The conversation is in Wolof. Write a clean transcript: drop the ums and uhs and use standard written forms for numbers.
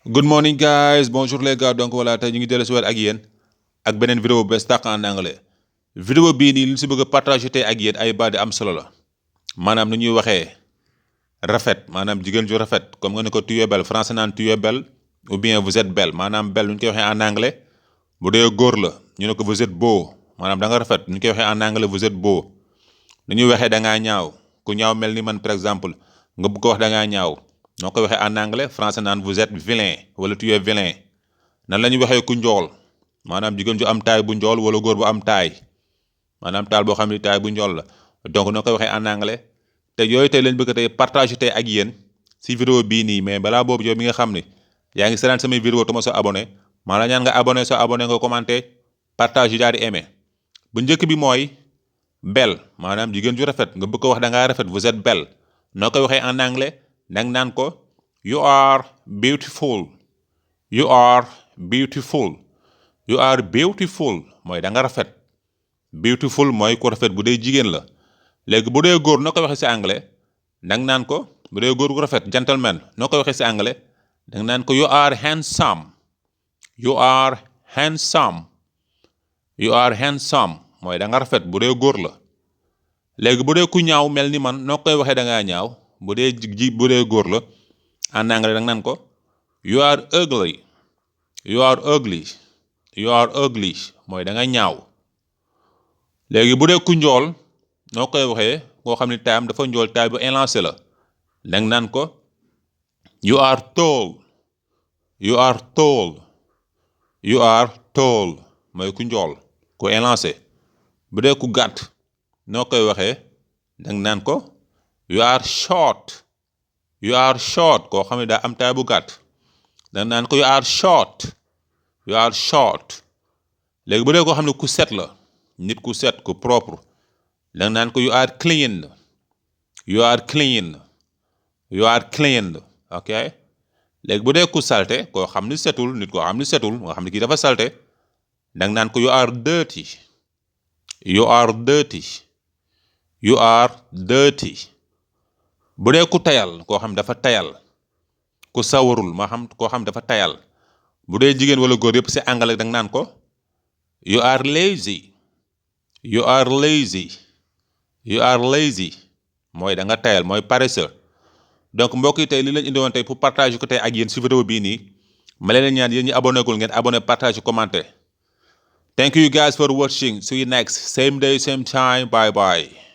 Good morning guys, bonjour les gars. Donc voilà, tey ñu ngi dellu si waat ak yéen ak beneen vidéo bu bees tàq en anglais. Vidéo bii nii li ñu si bëgg a partager tey ak yéen ay baat yu am solo la maanaam nu ñuy waxee rafet maanaam jigéen ju rafet comme nga ne ko tu es belle français naan tu es belle ou bien vous êtes belle maanaam belle nu ñu koy waxee en anglais bu dee góor la ñu ne ko vous êtes beau maanaam da nga rafet nu ñu koy waxee en anglais vous êtes beau. nu ñuy waxee da ngaa ñaaw ku ñaaw mel ni man par exemple nga bëgg ko wax da ngaa ñaaw. noo koy waxee en anglais français naan vous êtes vilain wala tu es vilain nan la ñuy waxee ku njool maanaam jigéen ju am taay bu njool wala góor bu am taay maanaam taal boo xam ne taay bu njool la donc noo koy waxee en anglais te yooyu tey lañ bëgg tey partage tey ak yéen si vidéo bii nii mais balaa boobu yow mi nga xam ne yaa ngi seetaan samay vidéo te ma soo abonné maa la ñaan nga abonné soo abonné nga commenté partage yi daal di aimé bu njëkk bi mooy belle maanaam jigéen ju rafet nga bëgg ko wax da ngaa rafet vous êtes belle noo koy waxee en anglais nang naan ko you are beautiful you are beautiful you are beautiful mooy da nga rafet beautiful mooy ku rafet bu dee jigéen la léegi bu dee góor noo koy waxee si anglais nang naan ko bu dee góor gu rafet gentleman noo koy waxee si anglais dang naan ko you are handsome you are handsome you are handsome mooy da nga rafet bu dee góor la léegi bu dee ku ñaaw mel ni man noo koy waxee da ngaa ñaaw bu dee bu dee góor la en anglais danga naan ko you are ugly you are ugly you are ugly mooy da nga ñaaw léegi bu dee ku njool noo koy waxee koo xam ne taayam dafa njool taay bu élancé la danga naan ko you are tall you are tall you are tall mooy ku njool ku élancé bu dee ku gàtt noo koy waxee danga naan ko you are short you are short koo xam ne daa am taay bu gàtt danga naan ko you are short you are short léegi bu dee koo xam ne ku set la nit ku set ku propre danga naan ko you are clean you are clean you are clean ok léegi bu dee ku salte koo xam ni setul nit koo xam ni setul nga xam ne kii dafa salte danga naan ko you are dirty you are dirty you are dirty bu dee ku tayal koo xam dafa tayal ku sawarul maa xam koo xam dafa tayal bu dee jigéen wala góor yëpp si anglais danga naan ko you are lazy you are lazy you are lazy mooy da nga tayal mooy paresseux donc mbokk yi tey li lañ indi woon tey pour partager ko tey ak yéen si vidéo bii nii ma leen ñaan yéen ñi abonné gul ngeen abonné partage commenter thank you guys for watching see you next same day same time bye bye